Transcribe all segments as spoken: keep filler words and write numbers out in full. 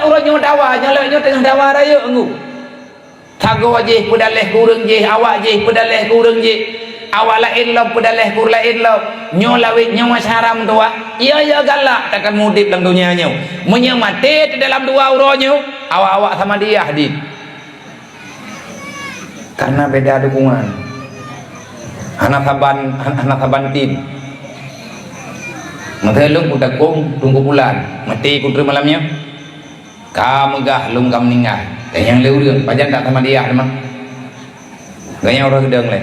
Uroe nyoe dawa, nyoe lawét nyoe teungoh dawa rayeuk ngu. Sagoe jih peudaléh keu ureueng jih, awak jih peudaléh keu ureueng jih. Awak laén lom peudaléh keu ureueng laén lom. Nyoe lawét nyoe masa haram tuha. Iya, iya galak takon udép lam donya nyoe. Meunyoe maté teuh dalam dua uroe nyoe, awak-awak Samadiyah dit. Karena beda dukungan. Hana saban, hana saban tim. Masa lôn kutakong Teungku Pulan, maté kuteue malam nyoe. Ka meugah lôn ka meuninggai. Dan nyang lé ureueng, pajan tak Samadiyah teuma. Ganyang uroe geudong lé.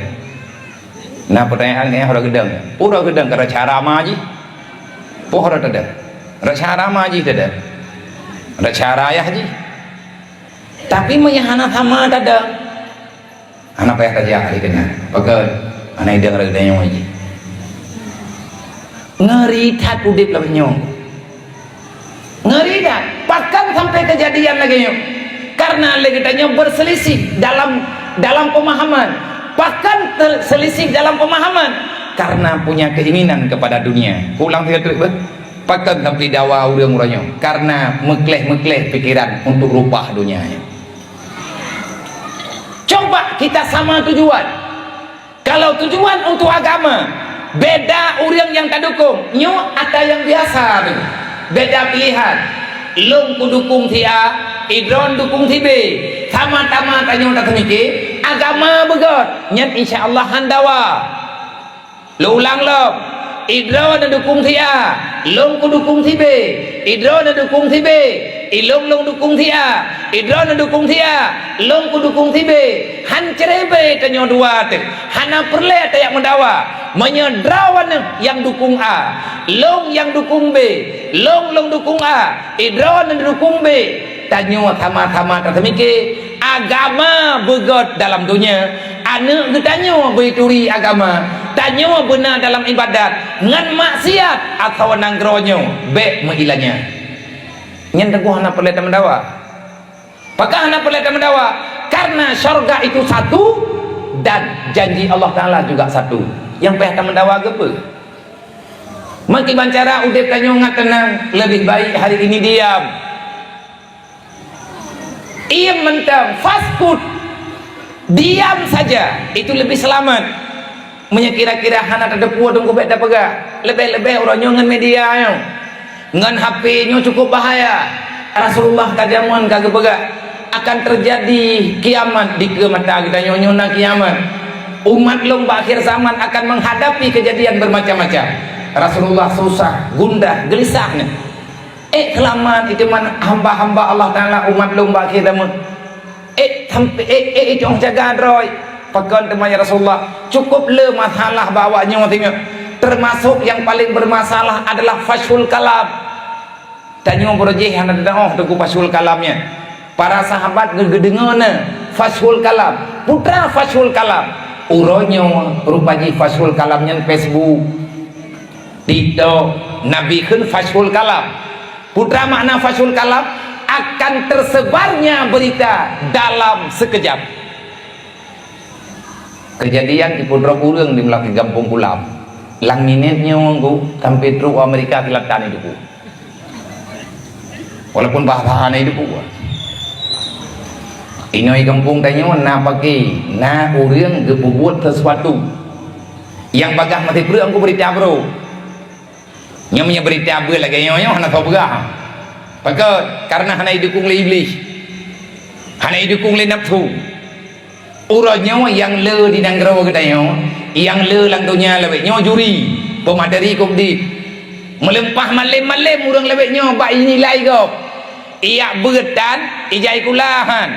Nah, pertanyaan ganyang uroe geudong. Uroe geudong keu cara ma jih. Poh uroe teuda. Cara ma jih teuda. Cara ayah jih. Tapi meunyo hana sama teuda. Hana payah tajak dikeue. Pakon? Hana idong rot geutanyoe jih. Ngeri that udép lagèe nyoe. Ngeri that. Pakon sampai kejadian lagèe nyoe? Karena lé geutanyoe berselisih dalam, dalam pemahaman. Pakon te-, selisih dalam pemahaman? Karena punya keinginan kepada dunia. Ulang tiga kali, bah. Pakon sampai dawa ureueng uroe nyoe? Karena meukleh-meukleh pikiran untuk rupah dunia nyoe. Coba kita sama tujuan. Kalau tujuan untuk agama, beda ureueng nyang tadukong. Nyoe ata nyang biasa tu. Beda pilihan. Lôn kudukong si A, idroen dukong si B. Sama-sama tanyoe taseumike, agama beugöt. Nyan insya Allah han dawa. Lôn ulang lom, idroe neudukong si A, lôn kudukong si B, idroe neudukong si B, ilôn lôn dukong si A, idroe neudukong si A, lôn kudukong si B. Han ceureubai tanyoe dua teuh, hana peureulèe tajak meudawa. Meunyoe droeneuh nyang dukong A, lôn nyang dukong B, lôn lôn dukong A, idroe neudukong B, tanyoe sama-sama taseumike, agama beugöt dalam donya, aneuk geutanyoe beuturi agama, tanyoe beuna dalam ibadat, ngon maksiat atawa nanggroe nyoe bèk meuilanya. Nyan teungoh hana peureulèe tameudawa. Pakon hana peureulèe tameudawa? Karena syurga itu satu dan janji Allah Taala juga satu. Nyang payah tameudawa keupeue? Meukiban cara udép tanyoe ngat teunang, lebih baik hari ini diam. Iem mantong, faskut, diam saja, itu lebih selamat. Meunyoe kira-kira hana tateupeue teungku bèk tapeugah, leubeh-leubeh uroe nyoe ngon media nyoe, ngon H P nyoe cukup bahaya. Rasulullah ka jameun ka geupeugah, akan terjadi kiamat dikeue mata geutanyoe, nyoe na kiamat. Umat lôn bak akhir zaman akan menghadapi kejadian bermacam-macam. Rasulullah susah, gundah, geulisah nyan. Ék seulamat, itu man hamba-hamba Allah Taala umat lôn bak akhé zaman. Ék sampai, ék, ék, ék, cong jaga droe. Pakon teuma ya Rasulullah? Cukup le masalah bak awak nyoe singoh. Termasuk yang paling bermasalah adalah fasyul kalam. Tanyoe beureuh jih hana teudeungoe teungku fasyul kalam nyan. Para sahabat geu-, geudeungoe na fasyul kalam. Peue treuk fasyul kalam? Uroe nyoe rupa jih fasyul kalam nyan Facebook. TikTok, Nabi kheun fasyul kalam. Peue treuk makna fasyul kalam? Akan tersebarnya berita dalam sekejap. Kejadian ipeudrop ureueng di meulakèe gampông Kulam. Lam minèt nyoe ku sampai trok u Amerika Selatan itu ku. Walaupun bahasa hana itu ku. Inoe gampông tanyoe na paké, na ureueng geupeubuet sesuatu. Nyang bagaih meusipreuk ku berita brôk. Nyoe meunyoe berita beuet lagèe nyoe, nyoe hana soe peugah. Pakon? Karena hana idukung lé Iblih. Hana idukung lé nafsu. Uroe nyoe nyang le di nanggroe geutanyoe, nyang le lam donya lawét nyoe juri, peumateri keu udép. Meuleumpah malém-malém ureueng lawét nyoe bak inilai gob. Ijak beuet tan, ijai kula han.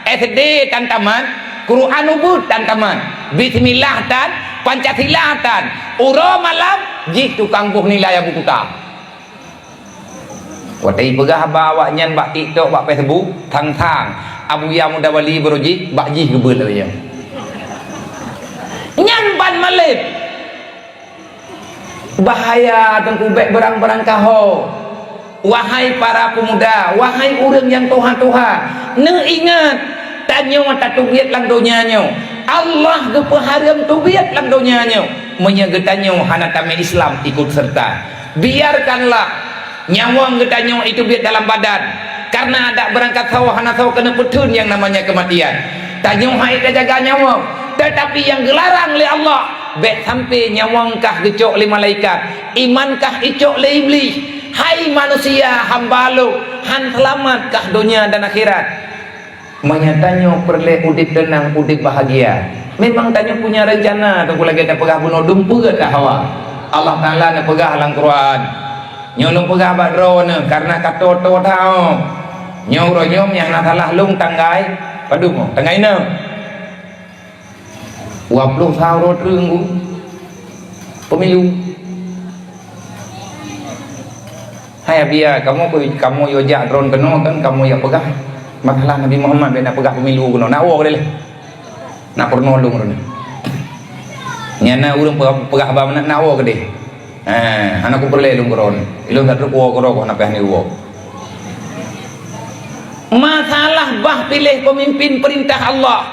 S D tan tamat, Quran ubeuet tan tamat. Bismillah tan, Pancasila tan. Uroe malam jih tukang boh nilai Abu Kuta. Watèe ipeugah haba awak nyan bak TikTok, bak Facebook, thang-thang Abuya Muda Wali beureuh jih, bak jih geubeuet lagèe nyan. Nyan ban malém. Bahaya teungku bèk beurang-beurang kaho. Wahai para pemuda, wahai ureueng nyang tuha-tuha, neuingat, tanyoe tateubiet lam donya nyoe. Allah geupeuhareuem teubiet lam donya nyoe. Meunyoe geutanyoe hana tamé Islam ikut serta, biarkanlah nyawöng geutanyoe iteubiet dalam badan. Karena adak beurangkat sawoe hana soe keuneuk peutheun nyang namanya keumatian. Tanyoe hai tajaga nyawöng, teutapi nyang geularang lé Allah, bék sampoe nyawöng kah geucok lé malaikat, iman kah icok lé Iblih. Hai manusia, hamba Lôn, han seulamat kah donya dan akhirat. Meunyoe tanyoe peureulée udeb teunang, udeb bahagia, memang tanyoe punya rencana, teungku lagée tapeugah bunoe dumpeue dah hawa. Allah Taala neupeugah lam Quran, nyoe lôn peugah bak droeneuh, karena ka toe-toe thaoh. Nyoe uroe nyoe nyang na salah lôn tanggai padum? Tanggai enam. Dua puluh sa uroe treung pemilu. Hai Abia, kamoe ku, kamoe yue jak droen keunoe kan, kamoe yue peugah masalah Nabi Muhammad, bék na peugah pemilu keunoe. Na woe keudeh lé. Na peurunoe lôn droen. Nyan na ureuëng peugah, peugah haba meunan, na woe keudeh. Ha, hana kupeureulée lôn keudroe. Ilôn ka trok woe keudroe, hana payah neuwoe. Masalah bah piléh peumimpin peurintah Allah.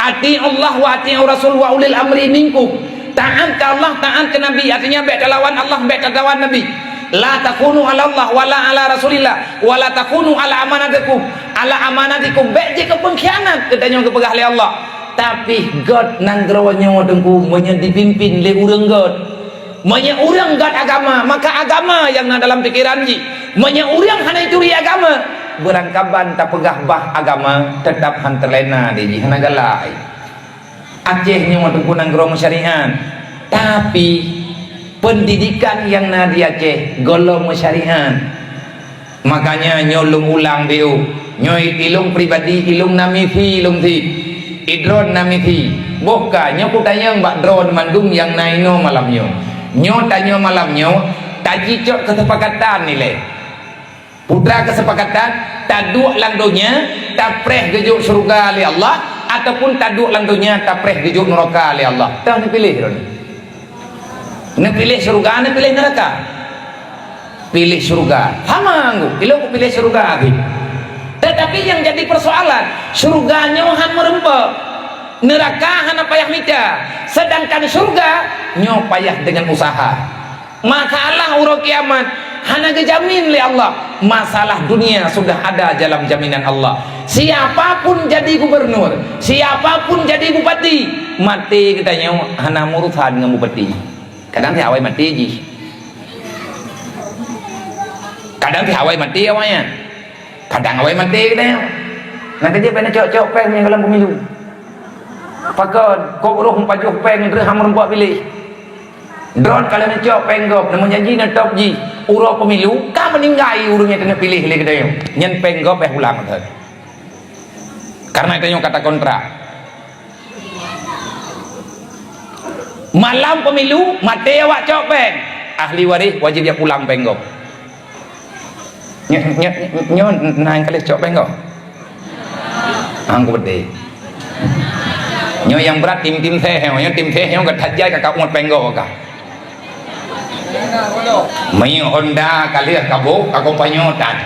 Ati'ullah wa ati'ur rasul wa ulil amri minkum. Taát keu Allah, taát keu Nabi. Artinya, bék talawan Allah, bék talawan Nabi. La takunu ala Allah wa la ala Rasulillah wa la takunu ala amanatikum, ala amanatikum. Bék jeuet keu peungkhianat keu tanyoe geupeugah lé Allah. Tapi göt nanggroe nyoe, teungku, meunyoe dipimpin lé ureuëng göt. Meunyoe ureuëng göt agama, maka agama nyang na dalam pikeran jih. Meunyoe ureuëng hana turi agama, beurangkaban tapeugah bah agama, teutap han teulena di jih, hana galak. Aceh nyoe teungku nanggroe meusyariat, tapi peundidikan nyang na di Aceh gohlom meusyariat. Makanya nyoe lôn ulang biôh, nyoe ilôn pribadi, ilôn na misi lôn sit. Idroen na misi. Boh ka nyoe kutanyong bak droen mandum nyang na inoe malam nyoe. Nyoe tanyoe malam nyoe tajicok keusepakatan ilée. Putra keusepakatan, taduek lam donya tapreh geujok syeuruga lé Allah, ataupun taduek lam donya tapreh geujok neuraka lé Allah. Toh neupiléh droeneuh. Neupiléh syeuruga, neupiléh neuraka? Piléh syeuruga. Sama nggu, ilôn kupiléh syeuruga abéh. Tetapi nyang jadi persoalan, syeuruga nyoe han meureumpok, neuraka hana payah mita, sedangkan syeuruga nyoe payah dengan usaha. Masalah uroe kiamat hana geujamin lé Allah. Masalah dunia sudah ada dalam jaminan Allah. Siapapun jadi gubernur, siapapun jadi bupati, maté geutanyoe hana meurusan ngon bupati. Kadang si awai maté jih. Kadang si awai maté awaknyan. Kadang awai maté geutanyoe. Nah, keujeuet bak neucok-cok péng nyang gohlom pemilu. Pakon, kok roh meupajoh péng, droe han meureumpok piléh. Droen ka lheueh neucok péng gob, neumeujanji neutôb jih. Uroe pemilu, ka meuninggai ureuëng nyang keuneuk piléh lé geutanyoe. Nyan péng gob eh pulang that. Karena geutanyoe ka takontrak. Malam pemilu, maté awak cok péng. Ahli waréh wajéb jak pulang péng gob. Nyoe, nyoe, nyoe na nyang ka lheueh cok péng gob? Hang kupeudeh. Nyoe nyang brat tim-tim seh nyoe, nyoe tim seh nyoe ka that jai ka, ka uet péng gob ka. Meunyoe Honda ka lheueh ka bôh, ka kompanyong that.